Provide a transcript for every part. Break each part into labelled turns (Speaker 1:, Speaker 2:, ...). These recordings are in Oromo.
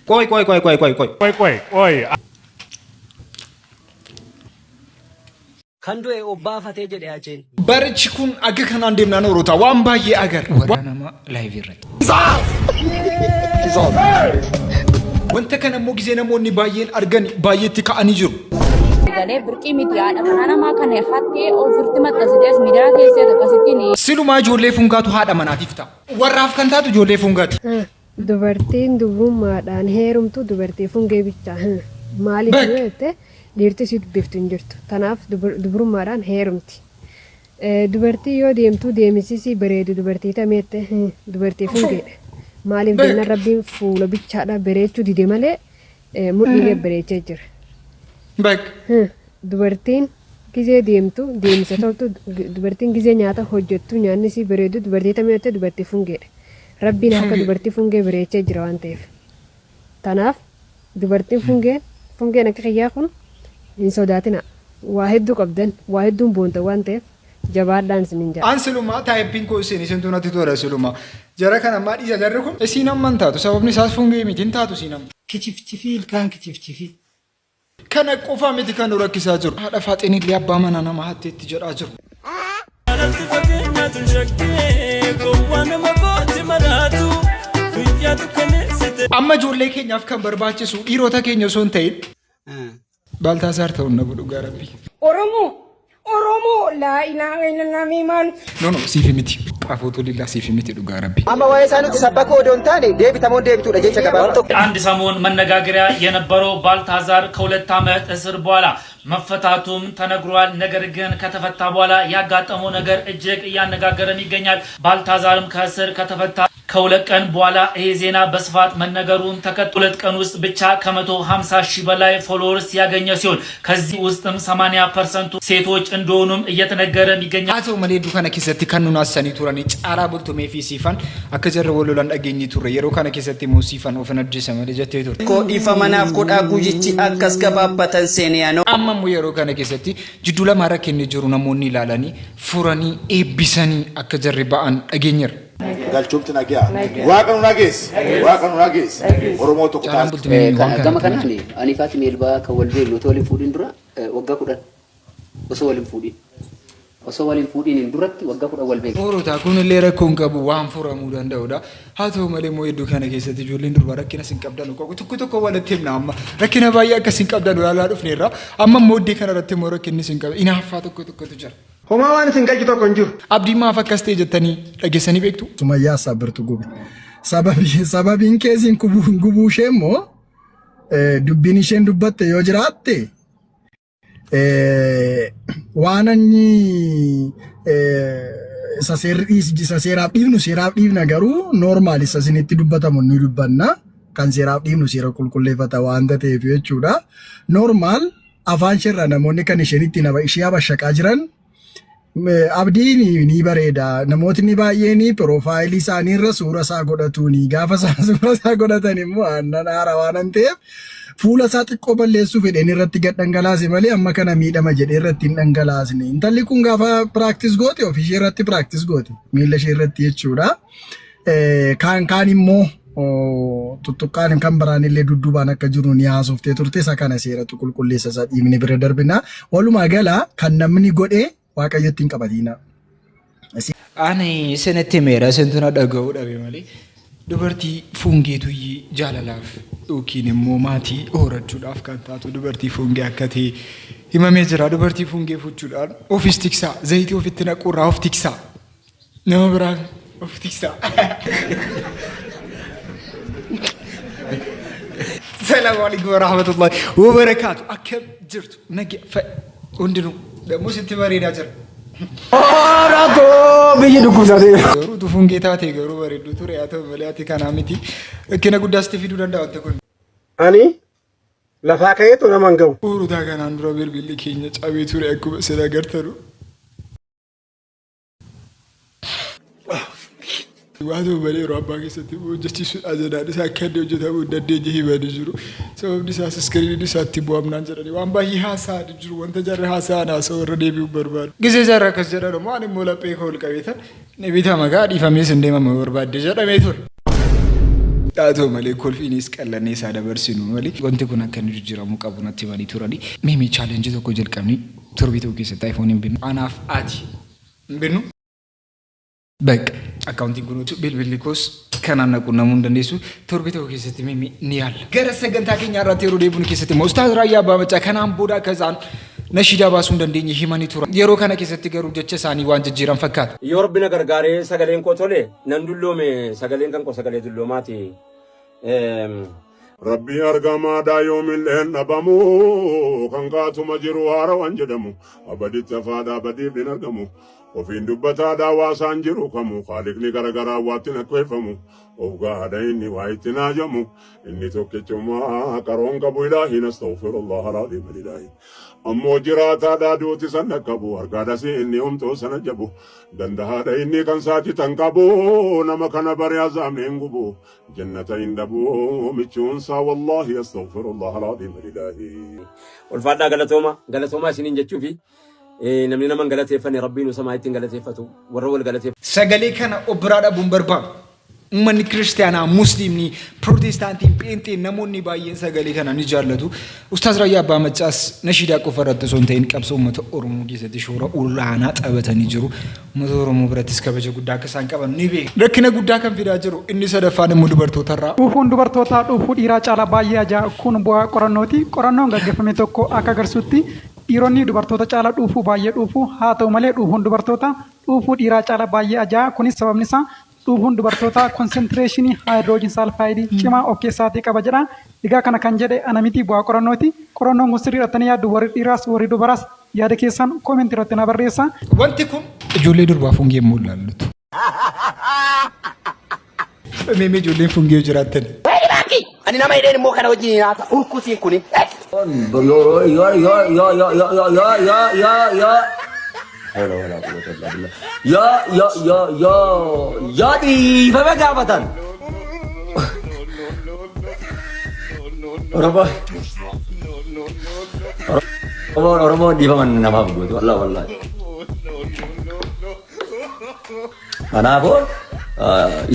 Speaker 1: Qoy qoy qoy qoy qoy qoy.
Speaker 2: Qoy qoy qoy.
Speaker 3: Kan du'e obbaafatee jedhe Haceen.
Speaker 1: Barichi kun aga kanaan deemnaan hoorotaa waan baay'ee agarra.
Speaker 4: Warra nama live irratti.
Speaker 1: Wanta kana immoo gizee namoonni baay'een argan baay'eetti ka'anii jiru.
Speaker 5: Galee birqii miti haadha manaa namaa kana hattee ofirtti maxxansitees miidiyaa keessee akkasittiin.
Speaker 1: Silumaa ijoollee fungaatu haadha manaatiif ta'a. Warraaf kan taatu ijoollee fungaati.
Speaker 6: Dubartiin dubrummaadhaan heerumtu dubartii fungee bichaa. Maaliif yoo jette dhiirti isii dubbiftu hin jirtu. Tanaaf dubrummaadhaan heerumti. Dubartii yoo deemtu deemisi isii bareedu dubartii tami jette dubartii fungeedha. Maaliif jennaan Rabbiin fuula bichaadha bareechuu dide malee mudhii gad bareechee jira. Dubartiin gizee deemtu deemsa toltu dubartiin gizee nyaata hojjettu nyaanni isii bareedu dubartii tami jette dubartii fungeedha. Rabbiin harka dubartii fungee bareechee jira waan ta'eef. Tanaaf dubartiin fungeen fungeen akka kiyyaa kun hin sodaatinaa. Waa hedduu qabdan waa hedduun boontan waan ta'eef jabaadhaan isiniin jedha.
Speaker 1: An silumaa taayippiin koo isin isintu natti tola silumaa. Jara kana ammaa dhiisa jarri kun isiin amma hin taatu sababni isaas fungee miti hin taatu isiin amma.
Speaker 7: Kichifchifii ilkaan kichifchifii.
Speaker 1: Kana qofa miti kan nu rakkisaa jiru. Haadha faaxeen illee abbaa manaa nama hatteetti jedhaa jiru.
Speaker 8: Jaalalti fageenyaatu shakkee gowwaa nama gooti maraatu guyyaa dukkaneessite.
Speaker 1: Amma ijoollee keenyaaf kan barbaachisu dhiirota keenya osoo hin ta'in Baaltaasaar ta'uun na godhu dhugaa rabbii.
Speaker 9: Oromoo Oromoo laa ilaaha illallah mee maal.
Speaker 1: No no siifi miti. Qafootu lillaa siifi miti dhugaa rabbii.
Speaker 10: Amma waa'ee isaa nuti sabbakuu odoo hin taane deebitamoon deebituudha jecha gabaabaa.
Speaker 11: አንድ ሰሞን መነጋገሪያ የነበረው ባልታዛር ከሁለት ዓመት እስር በኋላ መፈታቱም ተነግሯል። ነገር ግን ከተፈታ በኋላ ያጋጠመው ነገር እጅግ እያነጋገረም ይገኛል። ባልታዛርም ከእስር ከተፈታ ከሁለት ቀን በኋላ ይሄ ዜና በስፋት መነገሩን ተከትሎ ሁለት ቀን ውስጥ ብቻ ከ150 ሺህ በላይ ፎሎወርስ ያገኘ ሲሆን ከዚህ ውስጥም 80 ፐርሰንቱ ሴቶች እንደሆኑም እየተነገረም ይገኛል።
Speaker 1: Haa ta'u malee hedduu kana keessatti kan nun haasanii turanii Caalaa Bultumee fi Siifan akka jarri wal lolan dhageenyee turre. Yeroo kana keessatti immoo Siifan ofin ajjeesa malee jettee turte.
Speaker 12: Koo dhiifama naaf godhaa guyyichi akkas gabaabbatan seene anoo.
Speaker 1: Amma immoo yeroo kana keessatti jidduu lamaa rakkinni jiru namoonni ilaalanii furanii eebbisanii akka jarri ba'an dhageenyeerra.
Speaker 13: Galchumti nagiyaa. Waaqa nu nageessi. Waaqa nu nageessi. Oromoo tokko
Speaker 1: Caalaan
Speaker 13: taasisi.
Speaker 1: Bultumee waan kana
Speaker 14: Gama
Speaker 1: itti himte.
Speaker 14: kanaan ani fi ati Meelbaa kan wal beeknu otoo wal hin fuudhin dura waggaa 10 osoo wal hin fuudhin osoo wal hin fuudhiniin duratti waggaa 10 wal beekna.
Speaker 1: Hoorotaa kunillee rakkoo hin qabu waan furamuu danda'udha. Haa ta'u malee immoo hedduu kana keessatti ijoolleen durbaa rakkina isin qabdanu qabu tokko tokko walitti himna amma rakkina baay'ee akka isin qabdanu ilaalaa dhufneerra. Amma immoo iddee kana irratti immoo rakkinni isin qaba inaaffaa tokko tokkotu jira.
Speaker 10: Homaa waan isin galchu tokko hin jiru.
Speaker 1: Abdiin maaf akkas ta'e jettanii dhageessanii beektuu?
Speaker 15: Sumayyaa Assaabirtu gube. Sababii sababiin keesiin gubuu ishee immoo dubbiin isheen dubbatte yoo jiraatte waan anyi isa seerri dhiis- isa seeraaf dhiifnu seeraaf dhiifna garuu normaal isa isinitti dubbatamu ni dubbanna kan seeraaf dhiifnu seera qulqulleeffata waanta ta'eef jechuudha. Normaal afaan isheerraa namoonni kan isheen ittiin ishee habashaqaa jiran Abdiin ni bareeda. Namootni baay'een piroofaayilii isaanii irra suura isaa godhatuuni. Gaafa isaan suura isaa godhatan immoo aannan haara waan ta'eef fuula isaa xiqqoo balleessuu fedheen irratti gad dhangalaase malee amma kana miidhama jedhee irratti hin dhangalaasne. Intalli kun gaafa piraaktis goote ofii ishee irratti piraaktis goote. Miila ishee irratti jechuudha. Kaan kaan immoo tuttuqqaan kan biraan illee dudduubaan akka jiru ni haasoftee turte isa kana seeratu qulqulleessa isa dhiibne bira darbina. Walumaa gala kan namni godhe waaqayyotti hin qabatiina.
Speaker 1: Ani isinitti himeera isintu na dhaga'uu dhabe malee dubartii fungeetuyyii jaalalaaf yookiin immoo maatii horachuudhaaf kan taatu dubartii fungee akka ta'e himamee jira. Dubartii fungee fuchuudhaan ofis tiksaa zayitii ofitti naquurraa of tiksaa. Nama biraan of tiksaa. Salaamu alaikum warahmatullahi wabarakaatu. Akkam jirtu nage hundinuu dammoo sitti bareedaa jira.
Speaker 10: Rakkoo biyyi dhukkubsatee.
Speaker 1: Garuu utuu fungee taatee garuu bareedduu ture haa ta'u malee ati kanaa miti. Rakkina guddaa sitti fiduu danda'a wanti kun.
Speaker 10: Ani lafaa ka'eetu nama hin ga'u.
Speaker 1: Urutaa kanaan dura bilbilli keenya cabee ture akkuma isin agartanu. Waa ta'u malee yeroo ammaa keessatti immoo hojjechiisuudhaan jedhaan isaa akka inni hojjetamuu hin dandeenye himanii jiru. Sababni isaas iskiriiniin isaatti bu'amnaan jedhanii waan baay'ee haasa'anii jiru. Wanta jarri haasa'an haasa'u irra deebi'uu hin barbaadu. Gisee jarri akkas jedhan immoo ani immoo laphee koo ol qabeetan ni bitama gaa dhiifamees hin deemama barbaadde jedhamee ture. Haa ta'u malee kolfiinis qallannee isaa dabarsinu malee wanti kun akka inni jijjiiramuu qabu natti himanii turani. Mee mee challenge tokko jalqabnee torbii tokko keessatti iPhone hin binnu. Anaaf ati hin binnu. Bakka akkaawuntiin kun bilbilli koos kanaan na qunnamuu hin dandeessu. Torbee tokko keessatti mee mee ni yaalla. Gara sagantaa keenya irratti yeroo deebinu keessatti immoo Ustaaz Raayyaa Abbaa Maccaa kanaan booda akka isaan nashiidaa baasuu hin dandeenye himanii turan. Yeroo kana keessatti garuu jecha isaanii waan jijjiiran fakkaata.
Speaker 2: Yoo Rabbi na gargaaree sagaleen koo tole nan dulloome sagaleen kan koo sagalee dulloomaati.
Speaker 13: Rabbii argamaadhaa yoomillee hin dhabamu kan kaatuma jiru haarawan jedhamu abaditti hafaadhaa badiif hin argamu ofiin dubbataadhaa waasaan jiru kamu kaaliqni garagaraa waatti nakkeeffamu of gahaadha inni waa itti naajamu inni tokkichumaa qaroon qabu ilaahiin astaghfirullah alaaziim ilaahi ammoo jiraataadhaa duuti san dhaqqabu argaadhasi inni homtuu sana jabu dandahaadha inni kan saati tan qabu nama kana bare azaabni hin gubu Jannata hin dhabu michuunsaa wallaahi astaghfirullah alaaziim ilaahi.
Speaker 2: Ulfaadhaa galatooma galatoomaa isiniin jechuufi namni nama hin galateeffanne rabbiin samaa ittiin galateeffatu warra wal galateeffatu.
Speaker 1: Sagalee kana of biraa dhabuu hin barbaadu. Uummanni kiristiyaanaa, musliimni, pirootestaantiin, pheenxeen namoonni baay'een sagalee kana ni jaallatu. Ustaaz Raayyaa Abbaa Maccaas nashiidaa qofa irratti osoo hin ta'in qabsoo uummata Oromoo keessatti shoora olaanaa taphatanii jiru. Uummata Oromoo birattis kabaja guddaa akka isaan qaban ni beekna. Rakkina guddaa kan fidaa jiru inni sadaffaan immoo dubartootarraa.
Speaker 4: Dhuufuun dubartootaa dhuufuu dhiiraa caalaa baay'ee ajaa'a. Kun bu'aa qorannooti. Qorannoon gaggeeffame tokko akka agarsiisutti dhiironni dubartoota caalaa dhuufuu baay'ee dhuufu. Haa ta'u malee dhuufuun dubartootaa dhuufuu dhiiraa caalaa baay'ee ajaa'a. Kunis sababni isaa Dhuufuun dubartootaa konsentireshini haayidroojin saalfaayidii cimaa of keessaatii qaba jedha. Egaa kana kan jedhe ana miti bu'aa qorannooti. Qorannoon kun sirriidha jettanii yaaddu warri dhiiraas warri dubaraas yaada keessan comment irratti naa barreessaa.
Speaker 1: Wanti kun ijoollee durbaa fungee immoo ilaallatu. Mee mee ijoolleen fungee yoo jiraattan.
Speaker 10: Ani nama hidheen immoo kana wajjin hin haasa. Urkusiin kuni.
Speaker 16: Yoo yoo yoo yoo yoo yoo yoo yoo yoo yoo yoo hawla wala quwwata illa billah yoo yoo yoo yoo yoo dhiifama gaafatan Oromoo Oromoon Oromoon dhiifama namaaf gootu wallah wallahi Kanaafuu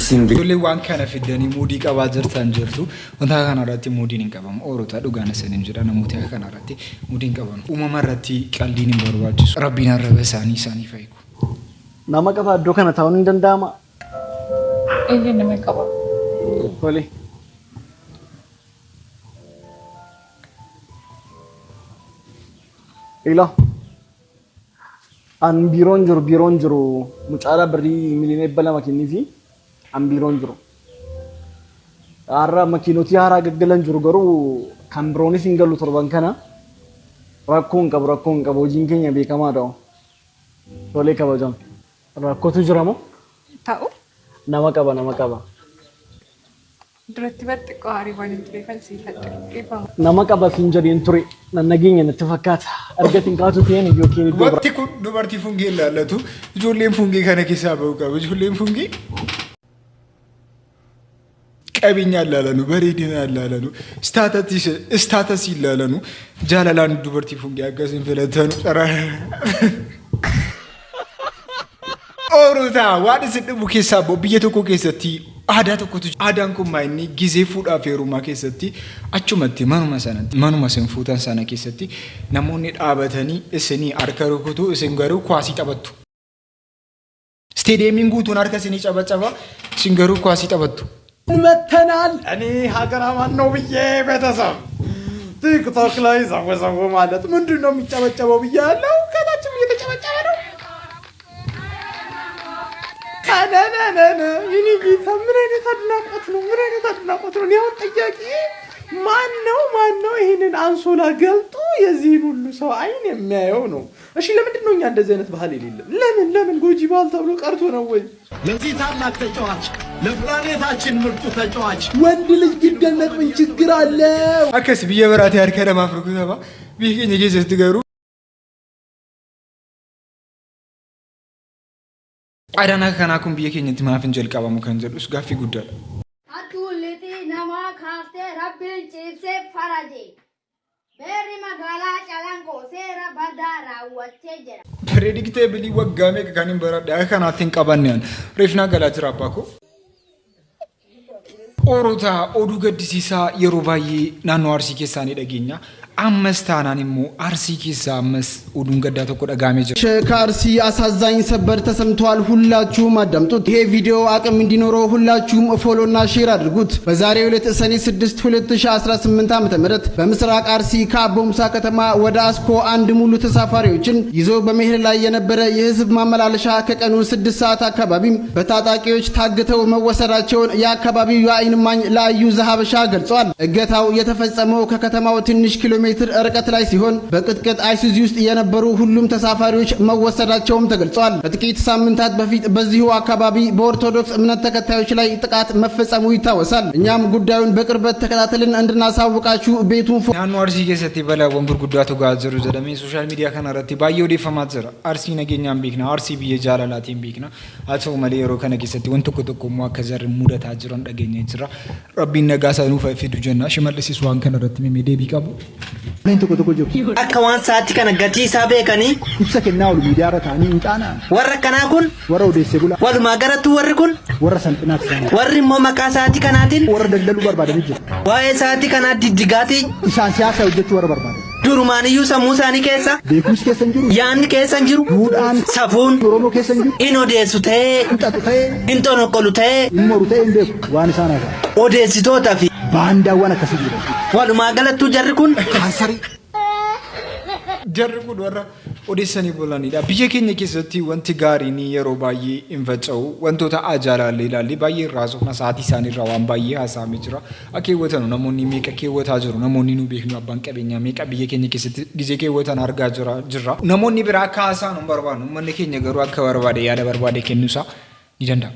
Speaker 16: isin
Speaker 1: Ijoolleen waan kana fiddanii muudii qabaa jirtan jirtu. Wanta kana irratti muudiin hin qabamu. Oorota dhugaan isiniin jedha namooti akka kana irratti muudii hin qaban. Uumama irratti qaldiin hin barbaachisu. Rabbiin arraba isaanii isaaniif haa hiiku.
Speaker 17: Nama qaba iddoo kana taa'uun hin danda'ama?
Speaker 18: Eeyyee nama qaba.
Speaker 17: Tole. Ila. An biiroon jiru biiroon jiru mucaadhaa birrii miliyoona 200 kenniifi an biiroon jiru. Har'a makiinotii haaraa gaggalan jiru garuu kan biroonis hin galu torban kana rakkoo hin qabu rakkoo hin qabu hojiin keenya beekamaadha. Tolee kabajam. Rakkootu jira moo?
Speaker 18: Ta'u.
Speaker 17: Nama qaba nama qaba.
Speaker 18: Duratti bar xiqqoo aarii waan hin tureefan siifadhe. Dhiifama.
Speaker 17: Nama qaba siin jedheen ture. Nan nageenya natti fakkaata. Erga itti hin kaatu ta'een yookiin iddoo biraa.
Speaker 1: Wanti kun dubartii fungee ilaallatu. Ijoolleen fungee kana keessaa ba'uu qabu. Ijoolleen fungee qabeenya ilaalanu, bareedina ilaalanu, istaatasii ilaalanu, jaalalaan dubartii fungee akkasiin filatanu. Orutaa waan isin dhibu keessaa immoo biyya tokko keessatti aadaa tokkotu jira. Aadaan kun maa inni gizee fuudhaa fi heerumaa keessatti achumatti manuma sanatti manuma isin fuutan sana keessatti namoonni dhaabatanii isinii harka rukutu isin garuu kuwaasii taphattu. Isteediyeemiin guutuun harka isinii cabacaba isin garuu kuwaasii taphattu.
Speaker 19: መተናል እኔ ሀገር አማን ነው ብዬ ቤተሰብ ቲክቶክ ላይ ሰው ሰው ማለት ምንድን ነው የሚጨበጨበው ብዬ ያለው ከታችም እየተጨበጨበ ነው። አነነነነ የኔ ጌታ ምን አይነት አድናቆት ነው? ምን አይነት አድናቆት ነው? እኔ አሁን ጥያቄ ማን ነው ማን ነው ይህንን አንሶላ ገልጦ የዚህን ሁሉ ሰው አይን የሚያየው ነው? እሺ ለምንድን ነው እኛ እንደዚህ አይነት ባህል የሌለን? ለምን ለምን ጎጂ ባህል ተብሎ ቀርቶ ነው ወይ?
Speaker 20: ለዚህ ታላቅ ተጫዋች ለፕላኔታችን ምርጡ ተጫዋች
Speaker 19: ወንድ ልጅ ቢደነቅ ምን ችግር አለው?
Speaker 1: Akkas biyya biraatti harka namaaf rukutama. Biyya keenya keessatti garuu aadaan akka kanaa kun biyya keenyatti maaf hin jalqabamu kan jedhus gaaffii guddaadha.
Speaker 21: Hattuun lixii namaa kaaftee Rabbiin ciibsee farade. Beerri magaalaa Calanqoo seera badaa raawwattee jira.
Speaker 1: Periodic table waggaa meeqa kan hin baradhe akka kanaatti hin qabanne an. Reef naa galaa jira abbaa koo. Oorota oduu gaddisiisaa yeroo baay'ee naannoo Arsii keessaa ni dhageenya. Ammas taanaan immoo Arsii keessaa ammas oduun gaddaa tokko dhagahamee jira.
Speaker 3: ከአርሲ አሳዛኝ ሰበር ተሰምቷል። ሁላችሁም አዳምጡት። ይሄ ቪዲዮ አቅም እንዲኖረው ሁላችሁም follow ና share አድርጉት። በዛሬው ዕለት ሰኔ 6 2018 ዓ.ም በምስራቅ አርሲ ከአቦምሳ ከተማ ወደ አስኮ አንድ ሙሉ ተሳፋሪዎችን ይዞ በመሄድ ላይ የነበረ የህዝብ ማመላለሻ ከቀኑ 6 ሰዓት አካባቢም በታጣቂዎች ታግተው መወሰዳቸውን የአካባቢው የአይን እማኝ ለአዩ ዘሀበሻ ገልጿል። እገታው የተፈጸመው ከከተማው ትንሽ ኪሎ ሜትር ርቀት ላይ ሲሆን በቅጥቅጥ አይሱዚ ውስጥ የነበሩ ሁሉም ተሳፋሪዎች መወሰዳቸውም ተገልጿል። ከጥቂት ሳምንታት በፊት በዚሁ አካባቢ በኦርቶዶክስ እምነት ተከታዮች ላይ ጥቃት መፈጸሙ ይታወሳል። እኛም ጉዳዩን በቅርበት ተከታትለን እንድናሳውቃችሁ ቤቱን
Speaker 1: Naannoo Arsii keessatti balaawwan gurguddaatu gahaa jiru jedhamee social media kana irratti baay'ee odeeffamaa jira. Arsii nageenyaan beekna, Arsii biyya jaalalaatiin beekna. Haa ta'u malee yeroo kana keessatti wanti tokko tokko immoo akka jarri mudataa jiran dhageenyee jira. Rabbiin nagaa isaa nuuf haa fidu jenna. Shimallisis waan kana irratti mimee deebii qabu.
Speaker 22: Tokko tokko jiru.
Speaker 12: Akka waan sa'aatti kana gatii isaa beekanii
Speaker 22: Ibsa kennaa oolu miidiyaa irra ta'anii hin qaana'an.
Speaker 12: Warra akkanaa kun
Speaker 22: Warra odeessee bulaa.
Speaker 12: Walumaa galattuu warri kun
Speaker 22: Warra salphinaaf isaanii.
Speaker 12: Warri immoo maqaa sa'aatii kanaatiin
Speaker 22: Warra daldaluu barbaadanii jiru.
Speaker 12: Waa'ee sa'aatii kanaa diddigaatii
Speaker 22: Isaan siyaasa hojjechuu warra barbaadan.
Speaker 12: Durumaaniyyuu sammuu isaanii keessa
Speaker 22: Beekumsi keessa hin jiru.
Speaker 12: Yaadni keessa hin jiru.
Speaker 22: Duudhaan.
Speaker 12: Safuun.
Speaker 22: Oromoo keessa hin jiru.
Speaker 12: In odeessu ta'ee.
Speaker 22: Hin xaxu ta'ee.
Speaker 12: In xonoqqolu ta'ee.
Speaker 22: Hin moru ta'ee hin beeku. Waan isaan haasa'an.
Speaker 12: Odeessitootaa fi
Speaker 22: Baandaawwan akkasii jiru.
Speaker 12: Walumaa galattuu jarri kun.
Speaker 22: Kaansarii.
Speaker 1: Jarri kun warra odeessanii bulanidha. Biyya keenya keessatti wanti gaariin yeroo baay'ee hin faca'u. Wantoota ajaa'ilaallee ilaallee baay'ee irraa haasofna. Sa'aatii isaanii irraa waan baay'ee haasa'amee jira. Akeewwatanu namoonni meeqa keewwataa jiru. Namoonni nu beeknu abbaan qabeenyaa meeqa biyya keenya keessatti gizee keewwatan argaa jirra. Namoonni biraa akka haasa'an hin barbaannu. Uummanni keenya garuu akka barbaade yaada barbaade kennuusaa ni danda'a.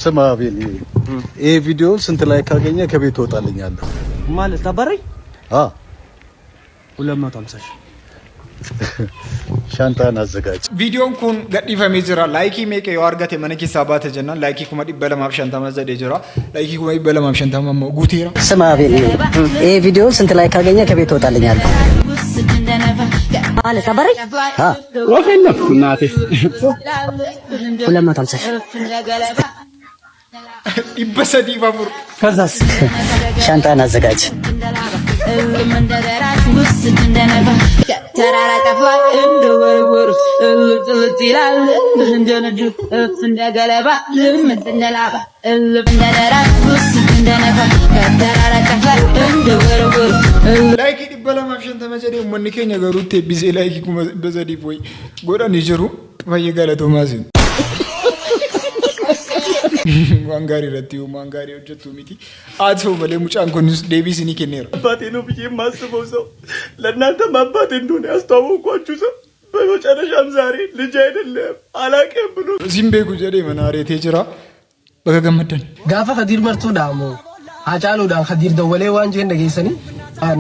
Speaker 23: ስማ አቤል፣ ይሄ ቪዲዮ ስንት like ካገኘ ከቤት ትወጣልኛለህ?
Speaker 24: ማለት አባረኝ?
Speaker 23: አዎ።
Speaker 24: 250 ሺህ።
Speaker 23: ሻንጣን አዘጋጅ።
Speaker 1: Viidiyoon kun gadhiifamee jira. Like meeqa yoo argate mana keessaa baate jennaan like 250,000 jedhee jira. Like 250,000 immoo guuteera.
Speaker 25: ስማ አቤል፣ ይሄ ቪዲዮ ስንት like ካገኘ ከቤት ትወጣልኛለህ? ማለት አባረኝ?
Speaker 24: ወፍ የለም እናቴ።
Speaker 25: 250 ሺህ።
Speaker 1: 304.
Speaker 24: ከዛስ?
Speaker 25: ሻንጣን አዘጋጅ።
Speaker 26: ተራራ ጠፋ እንደ ወርወር እልፍ እልፍ ይላል እንደ ነዱ እፍ እንደ ገለባ ልምጥ እንደ ላባ እልፍ እንደ ደራ ውስ እንደ ነፋ ከተራራ ጠፋ እንደ ወርወር።
Speaker 1: Like 250 jedhee uummanni keenya garuu itti eebbisee like 300,000 wayi godhanii jiru. Baay'ee galatoomaa isin. Waan gaarii irratti waan gaarii hojjettu miti. Haa ta'u malee mucaan kunis deebii isinii kenneera.
Speaker 19: አባቴ ነው ብዬ የማስበው ሰው ለእናንተም አባቴ እንደሆነ ያስተዋወቅኳችሁ ሰው በመጨረሻም ዛሬ ልጅ አይደለም አላውቅም ብሎ
Speaker 1: Siin beeku jedhee mana areetee jira. Baga gammaddan.
Speaker 27: Gaafa Kadiir martuu dhaamu Hacaaluudhaan Kadiir dawwalee waan jeen dhageessanii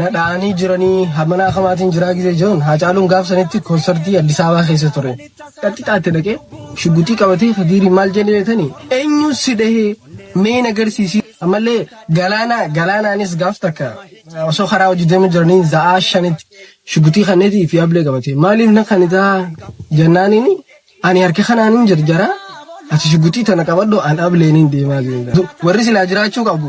Speaker 27: na dha'anii jiranii mana akamaatiin jiraa gisee jiruun Hacaaluun gaaf sanitti koonsartii Addis Ababaa keessa ture. Qaxxixaatti dhaqee shugguxii qabatee Kadiirii maal jeen jettanii eenyu si dhahee mee na agarsiisi. Ammallee galaana galaanaanis gaaf takka osoo karaa hojii deemu jiranii za'aa 5tti shugguxii kaneetii fi ablee qabate maaliif na kanitaa jennaaniin ani harka kanaanin jarjaraa ati shugguxii tana qabadhu an ableeniin deemaa jira. Warri silaa jiraachuu qabu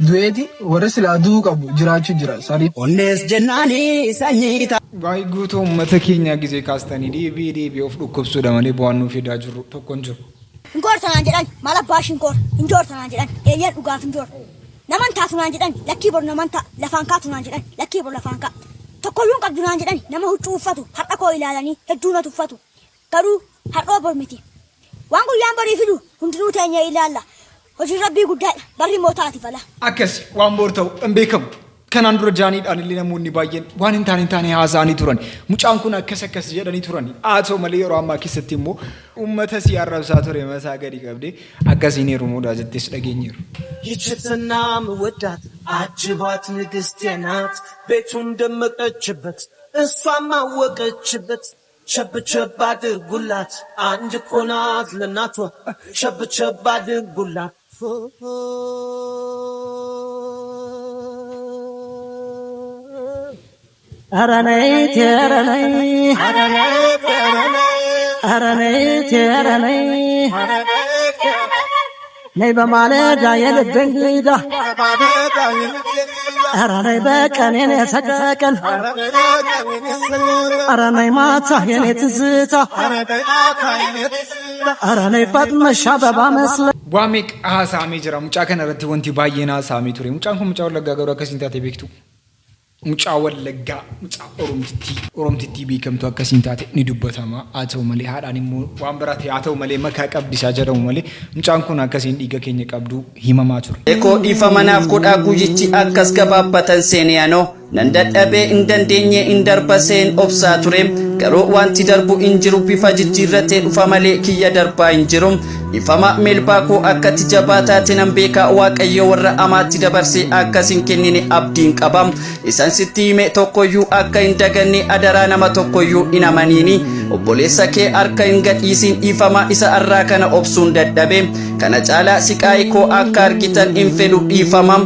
Speaker 27: du'eeti warri silaa du'uu qabu jiraachuu jira. Sari.
Speaker 25: Onnees jennaanii sanyii
Speaker 1: Baay'ee guutuu uummata keenyaa gizee kaastanii deebi'ee deebi'ee of dhukkubsuudha malee bu'aan nuuf fidaa jiru tokko hin jiru.
Speaker 21: Hin naan jedhan maal abbaa shinkoor hin joorta naan jedhan eeyyeen dhugaaf hin joor. Naman taatu naan jedhan lakkii bor naman ta'a lafaan kaatu naan jedhan lakkii bor lafaan ka'a. Tokkoyyuu hin qabdu naan jedhan nama huccuu uffatu har'a koo ilaalanii hedduu na tuffatu. Garuu har'oo bor miti. Waan guyyaan borii fidu hundinuu teenya ilaalla. Hojiin rabbii guddaadha barri mootaati fala.
Speaker 1: Akkas waan boor ta'u hin beekamu. Kanaan dura jaaniidhaan illee namoonni baay'een waan hin taane hin taane haasa'anii turan. Mucaan kun akkas akkas jedhanii turan. Haa ta'u malee yeroo ammaa keessatti immoo uummata si arrabsaa ture mataa gadi qabdee akkasiin heerumuudha jettees dhageenyeeru.
Speaker 8: ይችትና ምወዳት አጅባት ንግስቴ ናት። ቤቱን ደመቀችበት እሷም አወቀችበት። ቸብ ቸብ አድርጉላት አንድ እኮ ናት ለእናቷ ቸብ ቸብ አድርጉላት።
Speaker 26: ኧረ ነይ ኧረ ነይ ኧረ ነይ ኧረ ነይ
Speaker 8: ነይ በማለዳ የልቤ እንግዳ ኧረ ነይ በቀን የኔ ሰቀቀን ኧረ ነይ ማታ የኔ ትዝታ ኧረ ነይ ፈጥነሽ አበባ መስለ
Speaker 1: Waa meeqa haasa'amee jira. Mucaa kana irratti wanti baay'een haasa'amee ture. Mucaan kun mucaa Wallaggaa garuu akkasiin taate beektu. Mucaa Wallaggaa, mucaa Oromtittii, Oromtittii beekamtu akkasiin taate ni dubbatama. Haa ta'u malee haadhaan immoo waan biraa ta'e haa ta'u malee makaa qabdisaa jedhamu malee mucaan kun akkasiin dhiiga keenya qabdu himamaa ture.
Speaker 12: Ekoo dhiifama naaf godhaa guyyichi akkas gabaabbatan seenee nan dadhabee hin dandeenye hin darba seen obsaa ture garuu wanti darbu hin jiru bifa jijjiirratee dhufa malee kiyya darbaa hin jiru dhiifama meelbaa koo akkatti jabaa taate nan beekaa waaqayyo warra amaatti dabarsee akkas hin kennine abdiin qaba isaan sitti hime tokkoyyuu akka hin daganne adaraa nama tokkoyyuu hin amaniini obboleessa kee harka hin gadhiisin dhiifama isa arraa kana obsuun dadhabe kana caalaa siqaa'ii koo akka argitan hin fedhu dhiifama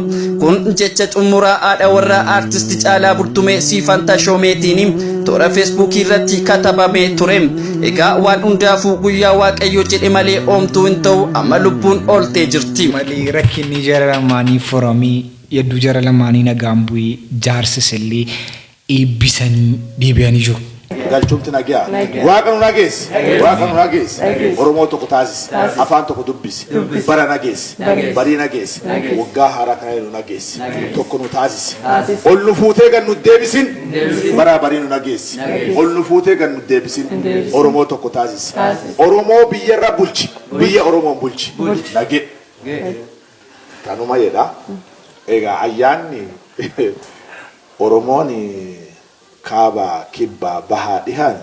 Speaker 12: kun jecha xumuraa haadha warraa aartisti Caalaa Bultumee Siifan Tashoomeetiin toora feesbuukii irratti katabamee ture. Egaa waan hundaafuu guyyaa Waaqayyo jedhe malee oomtuu hin ta'u amma lubbuun ooltee jirti.
Speaker 1: Malee rakkinni jara lamaanii furamee hedduu jara lamaanii nagaan bu'ee jaarsisillee eebbisanii deebi'anii jiru.
Speaker 5: Galchumti nagaa. Waaqa nu nageessi. Waaqa nu nageessi. Oromoo tokko taasisi. Afaan tokko dubbisi. Bara nageessi. Barii nageessi. Waggaa haaraa kana nu nageessi. Tokko nu taasisi. Ol nu fuutee gan nu deebisin. Bara barii nu nageessi. Ol nu fuutee gan nu deebisin. Oromoo tokko taasisi. Oromoo biyyarra bulchi. Biyya Oromoon bulchi. Nagee. Kanuma jedha. Egaa ayyaanni Oromoon kaabaa kibbaa bahaa dhihaan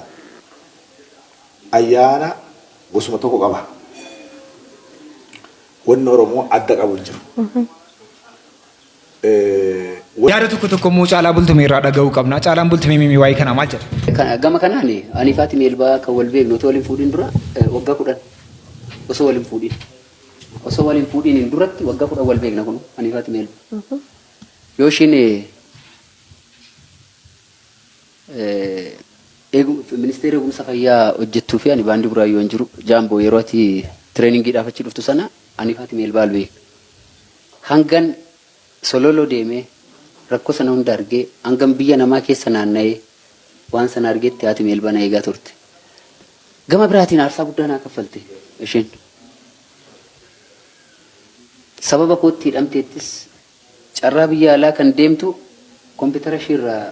Speaker 5: ayyaana gosuma tokko qaba. Wanni Oromoo adda qabu hin jiru.
Speaker 1: Yaada tokko tokko immoo Caalaa Bultumee irraa dhaga'uu qabna. Caalaan Bultumee mimii waa'ee kanaa maal jedha?
Speaker 6: Gama kanaan ani fi haati Meelbaa kan wal beeknu otoo wal hin fuudhin dura waggaa 10 osoo wal hin fuudhin osoo wal hin fuudhiniin duratti waggaa 10 wal beekna kun ani fi haati Meelbaa. Yoo ishiin Ministeera Eegumsa Fayyaa hojjettuu fi ani baandii Buraayyuu hin jiru Jaamboo yeroo ati tireeningiidhaaf achi dhuftu sana ani fi haati Meelbaa wal beekna. Hangan Sololoo deemee rakkoo sana hunda argee hangan biyya namaa keessa naanna'ee waan sana argetti haati Meelbaa na eegaa turte. Gama biraatiin aarsaa guddaa naa kaffalte isheen. Sababa kootti hidhamteettis Carraa biyya alaa kan deemtu kompitara ishii irraa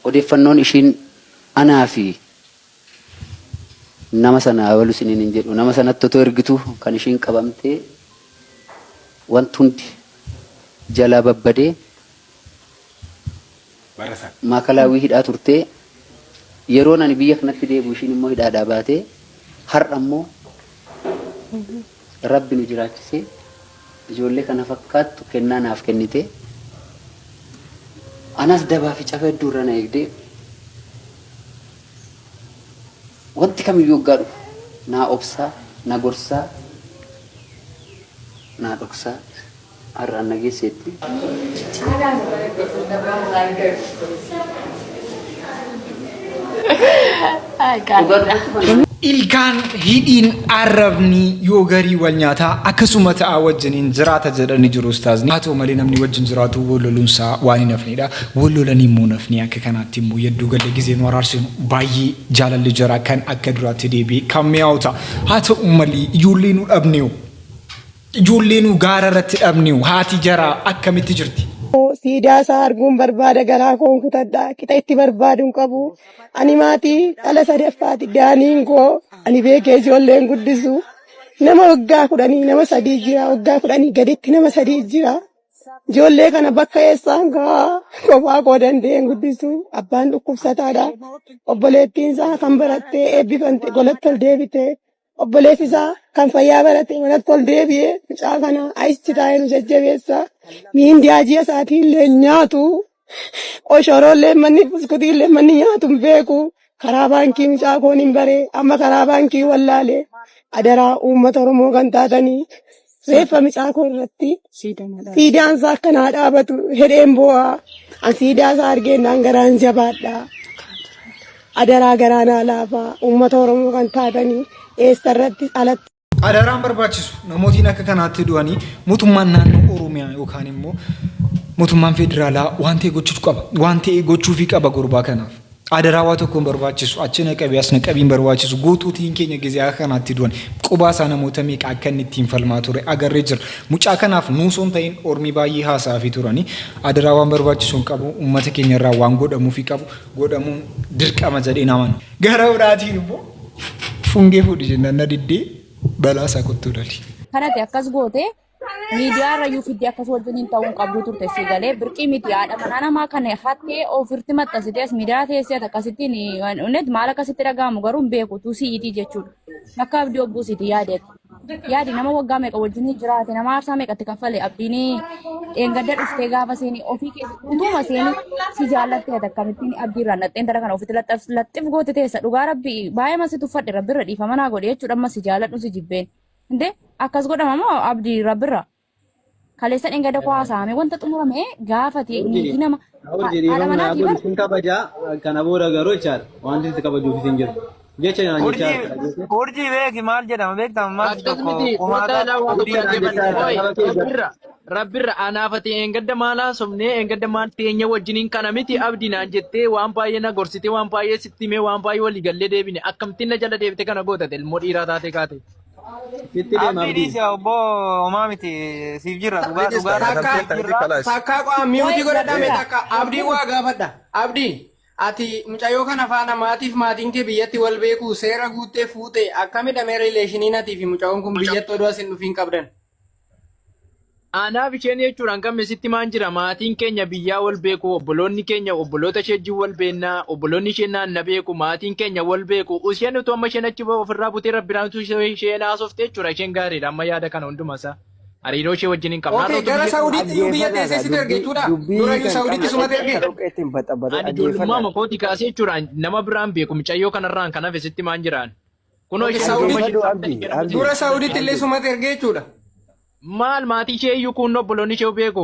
Speaker 6: odeeffannoon ishiin anaa fi nama sana abalu isiniin hin jedhu nama sanatti otoo ergitu kan ishiin qabamtee wanti hundi jalaa babbadee maakalaawwii hidhaa turtee yeroon ani biyya kanatti deebi'u ishiin immoo hidhaadhaa baatee har'a immoo Rabbi nu jiraachisee ijoollee kana fakkaattu kennaa naaf kennitee anas dabaa fi cafa hedduu irra na eegdee wanti kamiyyuu hoggaa dhufu naa obsaa na gorsaa naa dhoksaa har'aan na geesseetti.
Speaker 1: Ilkaan, hidhiin, arrabni yoo garii wal nyaataa akkasuma ta'a wajjiniin jiraata jedhani jiru ustaazni. Haa ta'u malee namni wajjin jiraatu wal loluunsaa waan hin hafnedha. Wal lolanii immoo hin hafne akka kanaatti immoo yadduu galle gizee nu araarsinu baay'ee jaalalli jaraa kan akka duraatti deebi'e kan mi'aawu ta'a. Haa ta'u malee ijoollee nu dhabneo. Ijoollee nu gaara irratti dhabneo haati jaraa akkamitti jirti?
Speaker 7: Siidaa isaa arguun barbaada garaa koon kutadha qixa itti barbaadu hin qabu ani maatii dhala sadaffaati daaniin koo ani beekee ijoolleen guddisu nama waggaa 10 nama sadii jira waggaa 10 gaditti nama sadii jira Ijoollee kana bakka eessaan gahaa kophaa koo danda'een guddisu abbaan dhukkubsataadha. Obboleettiin isaa kan barattee eebbifamte golatti ol deebite. Obboleessi isaa kan fayyaa barate manatti ol deebi'e mucaa kana achi taa'ee nu jajjabeessa. Miindiyaa ji'a isaatii illee hin nyaatu. Qoshoroo manni buskutii illee manni nyaatu hin beeku. Karaa baankii mucaa koon hin bare amma karaa baankii wallaale adaraa uummata Oromoo kan taatanii reeffa mucaa koo irratti siidaan isaa akka naa dhaabatu hedheen boo'a. An siidaa isaa argeennaan garaan jabaadha. Adaraa garaa naa laafa uummata Oromoo kan taatanii eessa irratti alatti.
Speaker 1: Adaraan barbaachisu namootiin akka kanaatti du'anii mootummaan naannoo Oromiyaa yookaan immoo mootummaan federaalaa waan ta'e gochuu qaba. Waan ta'e gochuufii qaba gurbaa kanaaf. Adaraa waa tokko hin barbaachisu. Achi na qabi as na qabi hin barbaachisu. Guutuutiin keenya gizee akka kanaatti du'an qubaa isaa namoota meeqa akka inni ittiin falmaa ture agarree jira. Mucaa kanaaf nuusoo hin ta'in ormi baay'ee haasa'aafii turani. Adaraa waan barbaachisu hin qabu. Uummata keenya irraa waan godhamuufii qabu godhamuun dirqama jedheen amana. Gara biraatiin immoo fungee fuudhi jennaan na diddee balaa isaa kottuu dali.
Speaker 2: Kanati akkas goote miidiyaa irra iyyuu fiddee akkas wajjiniin ta'uu hin qabdu turte si galee birqii miti haadha manaa namaa kana hattee ofirti maxxansitee as miidiyaa teessee ati akkasittiin onnet maal akkasitti dhaga'amu garuu hin beeku tuu si'iitii jechuudha. Bakka abdii obbuu siiti yaadeeti. Yaadi nama waggaa meeqa wajjiniin jiraate nama aarsaa meeqatti kaffale abdiin dheengadda dhuftee gaafa seenii ofii keessa utuuma seenii si jaallattee ati akkamittiin abdii irraan dhaxxeen tara kana ofitti laxxif goote teessa dhugaa rabbi baay'ee masi tuffadhe rabbirra dhiifama naa godhe jechuudha amma si jaalladhu si jibbeen. Inde akkas godhama moo abdii rabbirra kaleessa dheengadda koo haasa'ame wanta xumurame gaafate niitii nama
Speaker 4: Urjii
Speaker 2: haadha
Speaker 4: dhiifama naa
Speaker 2: manaatii
Speaker 4: godhi
Speaker 2: bar
Speaker 4: sin kabajaa kana booda garuu jechaadha wanti itti kabajuufis hin jiru. Jecha naan jechaa
Speaker 9: Urjii
Speaker 4: jirta.
Speaker 9: urjii beeki maal jedhama beektaa maal
Speaker 11: Akkas
Speaker 9: tokko
Speaker 11: miti
Speaker 9: kumaata
Speaker 11: kottaa ilaa waa tokko
Speaker 9: abdii
Speaker 11: dhaggeeffadhu. Oi rabbirra rabbirra anaafati eengadda maal haasofne eengadda maal teenya wajjiniin kana miti abdi naan jettee waan baay'ee na gorsite waan baay'ee sitti himee waan baay'ee walii gallee deebine akkamittiin na jala deebite kana gootate ilmoo dhiiraa taatee kaate.
Speaker 4: Sitti deema
Speaker 9: Abdii
Speaker 4: abdii.
Speaker 9: dhiisi obbo homaa miti siif jirra dhugaa dhugaa
Speaker 27: Takka
Speaker 9: siif jirra.
Speaker 27: takka qo'a miutii
Speaker 2: Oi
Speaker 27: godhadhaa mee
Speaker 2: rabbirra
Speaker 27: takka abdii waa gaafadha. Abdii ati mucayyoo kana faana maatiif maatiin kee biyyatti wal beeku seera guuttee fuute akkamidha mee rileeshiniin atii fi mucayyoon kun biyyatti oduu asin dhufiin qabdan.
Speaker 11: Anaaf isheen jechuudhaan kan sitti maan jira maatiin keenya biyyaa wal beeku obboloonni keenya obboloota ishee wajjin wal beekna obboloonni ishee naan na beeku maatiin keenya wal beeku isheen utuu amma isheen achi ofirraa butee rabbiraan utuu isheen haasofte jechuudha isheen gaariidha amma yaada kana hunduma isaa hariiroo ishee wajjin hin qabna har'a
Speaker 27: Okay,
Speaker 11: utuu
Speaker 27: gara
Speaker 11: biyya
Speaker 27: Saudiitti iyyuu biyya teessee sitti erge
Speaker 10: Dhaggeeffadhaa
Speaker 27: jechuudha.
Speaker 10: dubbii
Speaker 27: Dura iyyuu
Speaker 10: kan
Speaker 27: Saudiitti
Speaker 10: qabne
Speaker 27: sumatti erge.
Speaker 10: dhoqqeetti hin baxabbate
Speaker 11: ani ijoollummaa
Speaker 10: dhaggeeffadhaa.
Speaker 11: makooti kaasee jechuudhaan nama biraan beeku mucayyoo kanarraan kan hafe sitti maan jiraan kunoo
Speaker 27: Okay,
Speaker 11: isheen
Speaker 27: Saudi
Speaker 11: utuu isheen
Speaker 10: Dhaggeeffadhu
Speaker 11: saamtanii
Speaker 10: abdii
Speaker 11: gara
Speaker 10: abdii
Speaker 27: dura Saudiitti illee
Speaker 10: abdii.
Speaker 27: sumatti erge jechuudha.
Speaker 11: Maal maatii ishee iyyuu kun obboloonni ishee beeku.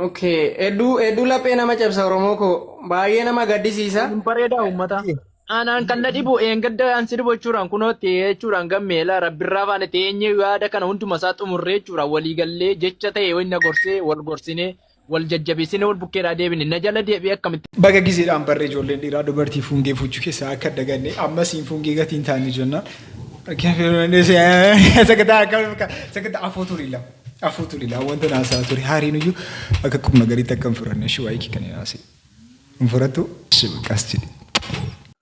Speaker 27: Okay, hedduu hedduu laphee nama cabsa Oromoo koo baay'ee nama gaddisiisa.
Speaker 11: Hin bareedaa uummata. Anaan kan na dhibu eengadda an si dhibu jechuudhaan kunootti jechuudhaan gammeela rabbirraa faana teenyee yaada kana hunduma isaa xumurree jechuudhaan walii gallee jecha ta'e wayii na gorsee wal gorsinee wal jajjabeessinee wal bukkeedhaa deebine na jala deebi'ee akkamitti
Speaker 1: Baga gizeedhaan barree ijoolleen dhiiraa dubartii fuungee fuuchuu keessaa akka daganne amma siin fuungee gatiin taane jennaan. Sagantaa afoo turii lama. Afoo turii lama wanta naasaa ture haariin iyyuu akka qubna gariitti akka hin furanne ishee waa'ee kan naasee. Hin furattu ishee baqqaas jedhe.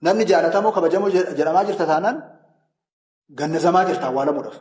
Speaker 22: Namni jaalatamoo kabajamoo jedhamaa jirta taanaan gannazamaa jirta awwaalamuudhaaf.